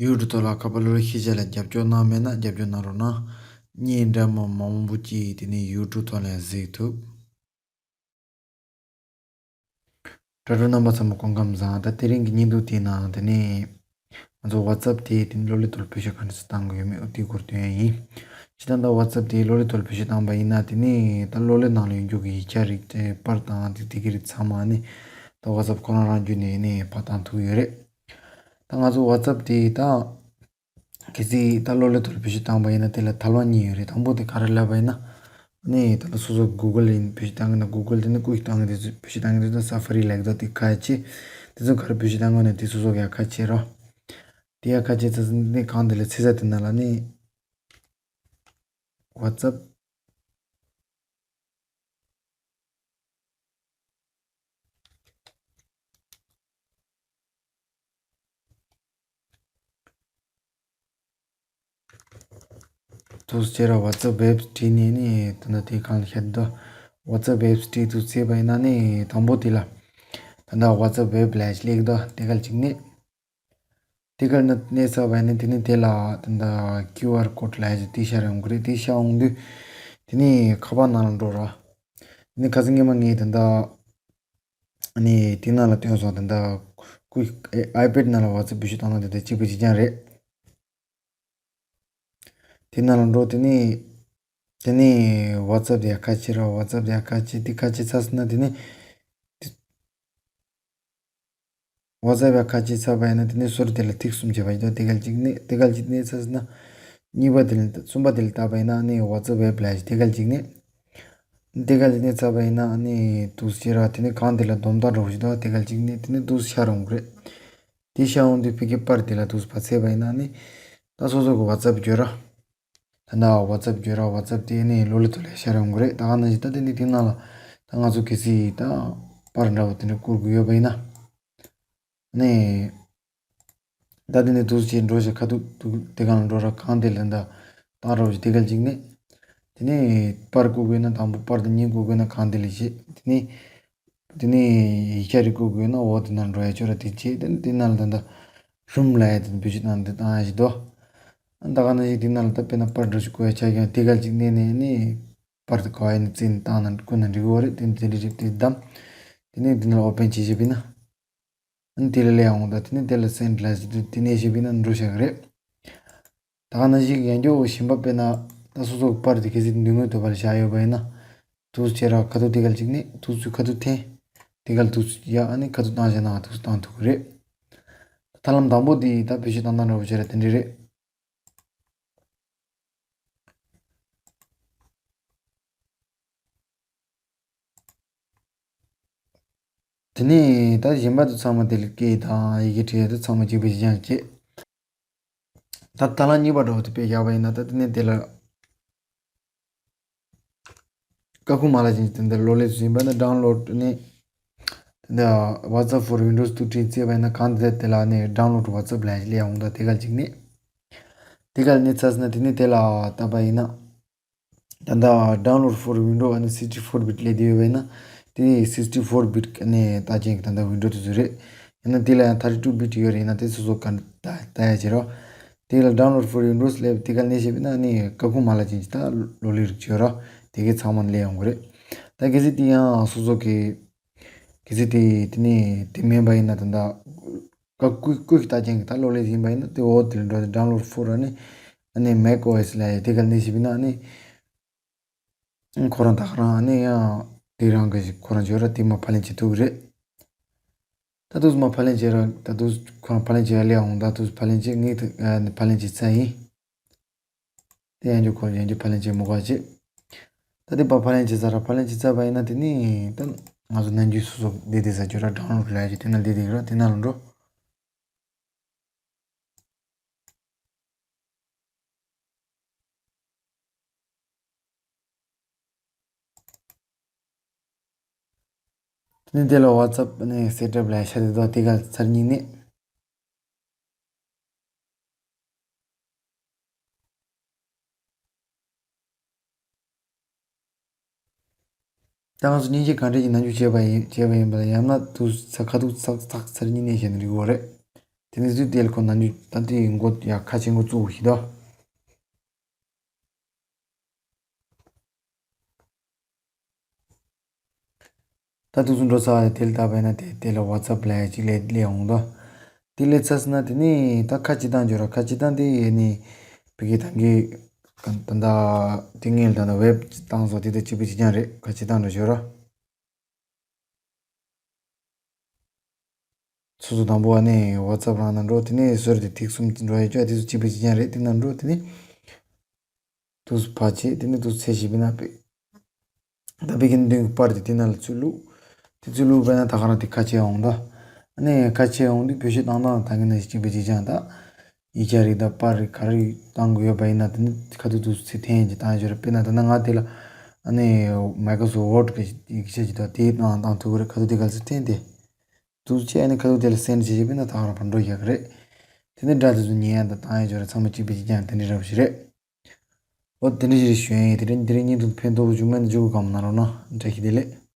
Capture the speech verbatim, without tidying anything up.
ཡུ་ཊུབ་ཐོག་ལ་ཁ་པར་གློག་ཀླད་ཤེས་བྱ་ལ་རྒྱབ་སྐྱོར་གནང་མེད་ན་རྒྱབ་སྐྱོར་གནང་རོགས་གནང་། བརྙན་འདྲ་མིན་མང་པོ་ཅིག་དེ་ནས་ཡུ་ཊུབ་ཐོག་ལ་གཟིགས་ཐུབ། དྲ་གྲོགས་རྣམ་པ་ཚང་མ་སྐུ་ཁམས་བཟང་། ད་དེ་རིང་གི་བརྙན་ཐུང་དེའི་ནང་དེ་ནས་ང་ཚོ་ཝ་ཙབ་དེ་དེ་ནས་གློག་ཀླད་ཐོག་ལ་བེད་སྤྱོད་ག་འདྲ་སེ་བཏང་དགོས་ཡོད་མེད་འོ་དེའི་སྐོར་སྟོན་ཡ་ཡིན། སྤྱིར་བཏང་ད་ཝ་ཙབ་དེ་གློག་ཀླད་ཐོག་ལ་བེད་སྤྱོད་བཏང་པ་ཡིན་ན་དེ་ནས་ད་གློག་ཀླད་ནང་ལ་ཡོད་རྒྱུ་གི་ཡིག་ཆ་རིགས་དེ་པར་དང་དེ་དེ་གི་རིགས་ཚང་མ་ནི་ད་ཝ་ཙབ་ཁོ་རང་རང་བརྒྱུད་ནས་ནི་ཕར་བཏང་ཐུབ་ཡོད་རེད། ད་ང་ཚོ་ཝ་ཙབ་དེ་ད་གལ་སྲིད་ད་གློག་ཀླད་ཐོག་ལ་བེད་སྤྱོད་བཏང་པ་ཡིན་ན་དེ་ལ་ཐབས་ལམ་གཉིས་ཡོད་རེད། དང་པོ་དེ་ག་རེ་ལབ་པ་ཡིན་ན་ནི་ད་ལྟ་སོ་སོ་གུ་གལ་ཡིན་བེད་སྤྱོད་བཏང་གི་ན་གུ་གལ་དེ་ནི་ཀུ་ཤུ་བཏང་གི་དེ་ཚོ་བེད་སྤྱོད་བཏང་གི་དེ་ཚོ་ས་ཕ་རི་ལབ་ཀྱི་འདུག་དེ་ཁ་ཕྱེ། དེ་ཚོ་ག་རེ་བེད་སྤྱོད་བཏང་གི་ན་དེ་སོ་སོ་ག་ཁ་ཕྱེ་རོགས། དེ་ཡ་ཁ་ཕྱེ་ཚར་ནི་གང་དེ་ལ་ཚེ་ས་དེ་ན་ལ་ནི་ཝ་ཙབ། དུས་ཕྱིར་ཝ་ཙབ་ཝེབ་བྲིས་ནས་ནི་ད་ལྟ་དེ་གང་ལ་བཤད་འདུག་ཝ་ཙབ་ཝེབ་བྲིས་དུས་ཚེས་པ་ཡིན་ན་ནི་དང་པོ་དེ་ལ་ད་ལྟ་ཝ་ཙབ་ཝེབ་ལས་སླེབས་འདུག་དེ་གལ་ཅིག་ནི། དེ་གར་ནི་གནས་ཚར་བ་ནི་དེ་ནི་དེ་ལ་ད་ལྟ་ཀིའུ་ཨར་ཀོཌ་ལབ་ཡ་ཅིག་དེ་ཤར་ཡོང་གི་རེད། དེ་ཤར་ཡོང་དུས་དེ་ནི་ཁ་པར་ནང་ལ་འགྲོ་ར། དེ་ནི་ཁ་སང་སྔོན་མ་ངས་ད་ལྟ་ནི་དེ་ནང་ལ་སྟོན་སོང་། ད་ལྟ་ཀུ་ཨའི་པེཌ་ནང་ལ་ཝ་ཙབ་བེད་སྤྱོད་བཏང་ན་དེ་ལྟ་གཅིག་པ་གཅིག་རྐྱང་རེད། དེ་ནང་ལ་འགྲོ་དེ་ནི་དེ་ནི་ཝ་ཙབ་དེ་ཡ་ཁ་ཕྱེ་ར། ཝ་ཙབ་དེ་ཡ་ཁ་ཕྱེ་དེ་ཁ་ཕྱེ་ཚར་སོང་ན་དེ་ནི། ཝ་ཙབ་ཡ་ཁ་ཕྱེ་ཚར་བ་ཡིན་ན་དེ་ནས་ཟུར་དེ་ལ་ཐིག་གསུམ་བྱས་པ་ཡིན་ན་དེ་གལ་གཅིག་གནས། དེ་གལ་གཅིག་གནས་ཚར་ན་གཉིས་པ་དེ་ལ་གསུམ་པ་དེ་ལ་བཏབ་པ་ཡིན་ན་ནི་ཝ་ཙབ་ཝེབ་ལབ་ཡ་ཞིག་དེ་གལ་གཅིག་གནས། དེ་གལ་གཅིག་གནས་ཚར་བ་ཡིན་ན་ནི་དུས་ཕྱིར་ར་དེ་ནས་གང་དེ་ལ་སྡོམ་རྟགས་འདྲ་བོ་ཞིག་འདུག་དེ་གལ་གཅིག་གནས། དེ་ནས་དུས་ཤར་ཡོང་གི་རེད། དེ་ཤར་ཡོང་དུས་ཕ་གི་པར་དེ་ལ་དུས་ཕར་ཚེས་པ་ཡིན་ན་ནི་ད་སོ་སོ་གི་ཝ་ཙབ་བརྗོད་ར། ད་ལྟ་ཝ་ཙབ་བརྗོད་ར། ཝ་ཙབ་དེ་ནི་གློག་ཀླད་ཐོག་ལ་ཤར་ཡོང་གི་རེད། ད་ག་ནང་བཞིན་ད་དེ་ནི་དེ་ནང་ལ་ད་ང་ཚོ་གལ་སྲིད་ད་པར་འདྲ་བོ་དེ་འདྲ་བསྐུར་དགོས་ཡོད་པ་ཡིན་ན། ནི་ད་དེ་ནི་དུས་ཕྱིར་འགྲོ་ཞིག་ཁ་ཐུག་ཐུག་དེ་གང་ལ་འགྲོ་ར། གང་དེ་ལ་ད་བཏང་རོགས་ཞིག་དེ་གལ་གཅིག་ནི། དེ་ནི་པར་བསྐུར་དགོས་ན་དང་པོ་པར་དེ་གཉིས་བསྐུར་དགོས་ན་གང་དེ་ལ་བྱེད། དེ་ནི་དེ་ནས་ཡིག་ཆ་རེ་བསྐུར་དགོས་ན་འོ་དེ་ན་འགྲོ་ཡ་ཅོ་ར་དེ་བྱེད། དེ་ནས་དེ་ན་ལ་ད་ལྟ་རུམ་ལབ་ཡ་དེ་བེད་སྤྱོད་བཏང་དེ་བཏང་ཡ་ཞིག་འདུག་ཨ་ད་ག་ནང་བཞིན་དེ་ན་ལ་ད་དཔེར་ན་པར་འདྲ་ཞིག་བསྐུར་ཡ་ཆ་ཀྱང་དེ་གལ་ཅིག་གནས་ནས་ནི་པར་དེ་ག་བ་ཡིན་ན་བཙལ་ནས་བཏང་ན་བསྐུར་ན་འགྲིག་གི་རེད། དེ་ནས་དེ་འདྲ་རེད། དེ་བདམས། དེ་ནས་དེ་ན་ལ་ཨོ་པན་བྱེད་ཞིག་བྱས་ན། ཨ་ནི་དེ་ལ་སླེབས་ཡོང་ད་དེ་ནས་དེ་ལ་སེན་ཌི་ལབ་ཞིག་འདུག་དེ་ནས་ཞིག་བྱས་ན་འགྲོ་བཞག་གི་རེད། ད་ག་ནང་བཞིན་ཡང་བསྐྱར་གཞན་པ་དཔེར་ན་ད་སོ་སོ་གི་པར་དེ་གལ་སྲིད་མདུན་ངོས་ཐོག་ལ་བཞག་ཡོད་པ་ཡིན་ན། དུས་ཕྱིར་ར་ཁ་ཐུག་དེ་གལ་གཅིག་ནས་དུས་ཚོད་ཁ་ཐུག་འཐེན། དེ་གལ་དུས་ཚོད་ཡ་ཨ་ནི་ཁ་ཐུག་བཏང་བྱས་ན་དུས་ཚོད་བཏང་ཐུབ་ཀྱི་རེད། ད་ཐབས་ལམ་དང་པོ་དེ་ད་བེད་སྤྱོད་བཏང་སྟངས་འདྲ་བོ་བྱས་ར་དེ་འདྲ་རེད། དེ་ནས་ད་གཞན་པ་དེ་ཚང་མ་དེ་ལ་སྐད་དང་ཡི་གེ་བྲིས་ཡ་དེ་ཚང་མ་གཅིག་པ་གཅིག་རྐྱང་བྱེད། ད་ཐབས་ལམ་གཉིས་པ་འདྲ་བོ་དེ་དཔེ་བཞག་པ་ཡིན་ན་ད་དེ་ནས་དེ་ལ་ཀ་ཁུག་མ་ལ་ཅན་གྱི་དེ་འདྲ་གློག་ཀླད་ཚོ་ཡིན་པ་ན་ཌའུན་ལོཌ་ནས་དེ་འདྲ་ཝ་ཙབ་ཕོར་ཝིན་ཌོས་ཐུག་བྲིས་བཙལ་བ་ཡིན་ན་གང་དེ་དེ་ལ་ནས་ཌའུན་ལོཌ་ཝ་ཙབ་ལབ་ཡ་ཞིག་སླེབས་ཡོང་ད་དེ་གལ་གཅིག་ནས། དེ་གལ་གནས་ཚར་སོང་ན་དེ་ནས་དེ་ལ་བཏབ་པ་ཡིན་ན། ད་ལྟ་ཌའུན་ལོཌ་ཕོར་ཝིན་ཌོ་ཨ་ནི་སིགས་ཊི་ཕོར་བིཊ་སླེབས་བསྡད་ཡོད་པ་ཡིན་ན། དེ་ནས་སིགས་ཊི་ཕོར་བིཊ་ཨ་ནི་རྟགས་ཅན་གྱི་ད་ལྟ་ཝིན་ཌོ་དེ་ཚོ་རེད། ཡང་ན་དེ་ལ་ཡང་ཐར་ཊི་ཊུ་བིཊ་ཡོད་རེད། ཡིན་ན་དེ་སོ་སོ་ག་འདྲ་ལྟ་ཡ་བྱེད་རོགས། དེ་ལ་ཌའུན་ལོཌ་ཕོར་ཝིན་ཌོས་སླེབས་དེ་ག་ནས་བྱས་པ་ཡིན་ན་ཨ་ནི་ཀ་ཁུག་མ་ལ་ཅན་གྱི་ད་གློག་ཀླད་རིགས་བྱེད་རོགས། དེ་གའི་ཚང་མ་སླེབས་ཡོང་གི་རེད། ད་གལ་སྲིད་དེ་ཡང་སོ་སོ་གི་གལ་སྲིད་དེ་དེ་ནས་དེ་མིན་པ་ཡིན་ན་ད་ལྟ་ཀ་ཀུ་ཀུ་ཤུ་རྟགས་ཅན་གྱི་ད་གློག་ཀླད་ཡིན་པ་ཡིན་ན་དེ་འོ་དེ་ལ་འགྲོ་དེ་ཌའུན་ལོཌ་ཕོར་ཨ་ནི་ཨ་ནི་མེག་ཨོ་ཨེས་ལབ་ཡ་དེ་ག་ནས་བྱས་པ་ཡིན་ན་ཨ་ནི། ཁོ་རང་ད་ག་རང་ཨ་ནི་ཡང་དེ་རང་གི་ཞིག་ཁོ་རང་བྱོས་ར་དེ་མ་ཕབ་ལེན་བྱེད་ཐུབ་ཀྱི་རེད། ད་དུས་མ་ཕབ་ལེན་བྱེད་ར་ད་དུས་ཁོ་རང་ཕབ་ལེན་བྱེད་ཡ་ལས་འོང་ད་དུས་ཕབ་ལེན་བྱེད་ངས་ད་ཕབ་ལེན་བྱེད་ཚར་ཡིན། དེ་ཡང་རྒྱུ་ཁོ་ཡང་རྒྱུ་ཕབ་ལེན་བྱེད་མི་དགོས་བྱེད། ད་དེ་པ་ཕབ་ལེན་བྱེད་ཚར་ར་ཕབ་ལེན་བྱེད་ཚར་བ་ཡིན་ན་དེ་ནི་ད་ང་ཚོ་ནམ་རྒྱུན་སོ་སོ་བསྡད་བསྡད་ས་བྱོས་ར་ཌའུན་ལོཌ་ལབ་ཡ་བྱེད་དེ་ན་བསྡད་བསྡད་ཀྱི་ར་དེ་ན་ལ་འགྲོ། དེ་ནས་དེ་ལ་ཝ་ཙབ་ནས་སེ་ཊབ་ལ་ཤར་དེ་དོ་དེ་ག་ཚར་ཉིན་ནས། ད་ང་ཚོ་སྙིང་རྗེ་གང་འདྲ་ཞིག་ནམ་རྒྱུན་བྱས་པ་ཡིན་བྱས་པ་ཡིན་པ་ལ་ཡང་ན་དུ་ས་ཁ་ཐུག་ཚག་ཚག་ཚར་ཉིན་ནས་བྱས་ན་འགྲིག་གི་རེད། དེ་ནས་དུས་དེ་ལ་ཁོ་ན་ནི་ད་དེ་འགོ་ཡ་ཁ་ཆེ་འགོ་བཙུགས་ཤིག་ད། ད་དུས་ཚོད་འགྲོ་ཚར་བ་དེ་ལ་ལྟ་བས་ན་དེ་དེ་ལ་ཝ་ཚབ་ལ་ཅིག་ལས་ལས་འོང་ད། དེ་ལས་ཚར་སོང་ན་དེ་ནས་ད་ཁ་ཅིག་བཏང་འཇོག་ར། ཁ་ཅིག་བཏང་དེ་ནི་བི་གི་ཐང་གི་ད་ད་དེ་ངས་ད་ད་ཝེབ་བཏང་སོ་དེ་ད་གཅིག་པ་གཅིག་རྐྱང་རེད། ཁ་ཅིག་བཏང་འགྲོ་ཤོག་ར། སོ་སོ་དང་པོ་ཨ་ནི་ཝ་ཚབ་རང་ན་འགྲོ། དེ་ནས་ཟུར་དེ་ཐིག་གསུམ་འགྲོ་ཡ་ཅོ་དེ་ཚོ་གཅིག་པ་གཅིག་རྐྱང་རེད། དེ་ན་འགྲོ། དེ་ནས་དུས་ཕར་བྱེད། དེ་ནས་དུས་ཚེ་ཞིབ་པའི་ན་པེ་ད་པེ་གི་མདུན་གྱི་པར་དེ་དེ་ན་ལ་ཚུར་བླུགས། དེ་ཚུར་བླུགས་པས་ན་ད་ག་རང་དེ་ཁ་ཕྱེ་འོང་ད། ཨ་ནི་ཁ་ཕྱེ་འོང་དུས་བེད་སྤྱོད་བཏང་སྟངས་ད་གིན་ན་གཅིག་པ་གཅིག་རྐྱང་ད། ཡིག་ཆ་རིགས་དང་པར་རིགས་ག་རེ་བཏང་དགོས་ཡོད་པ་ཡིན་ན་དེ་ནི་ཁ་ཐུག་དུས་ཚེ་འཐེན་གྱི་བཏང་ཡོད་རེད། དཔེར་ན་ད་ནི་ང་དེ་ལ་ཨ་ནི་མའི་ཀོ་སོ་ཝར་ཌི་གི་ཡིག་ཆ་ཅིག་དང་དེ་བཏང་བཏང་ཐུབ་ཀྱི་རེད། ཁ་ཐུག་དེ་ག་ཚོད་འཐེན་དེ། དུས་ཚེ་ཨ་ནི་ཁ་ཐུག་དེ་ལ་སེན་ཌི་བྱེད་བྱེད་པས་ན་ད་ག་རང་ཕར་འགྲོ་ཡག་གི་རེད། དེ་ནི་སྒྲ་དེ་ཚོ་ཉན་ཡག་དང་བཏང་ཡག་ཅོ་ར་ཚང་མ་གཅིག་པ་གཅིག་རྐྱང་དེ་འདྲ་རབ་ཞིག་རེད། འོ་དེ་འདྲ་ཞིག་རེད་ཞུ་ཡིན། དེ་རིང་དེ་རིང་བརྙན་ཐུང་ཕན་ཐོགས་པོ་བྱུང་མེད་ན་འཇུག་གམ་ན་རོགས་གནང་། བཀྲ་ཤིས་བདེ་ལེགས།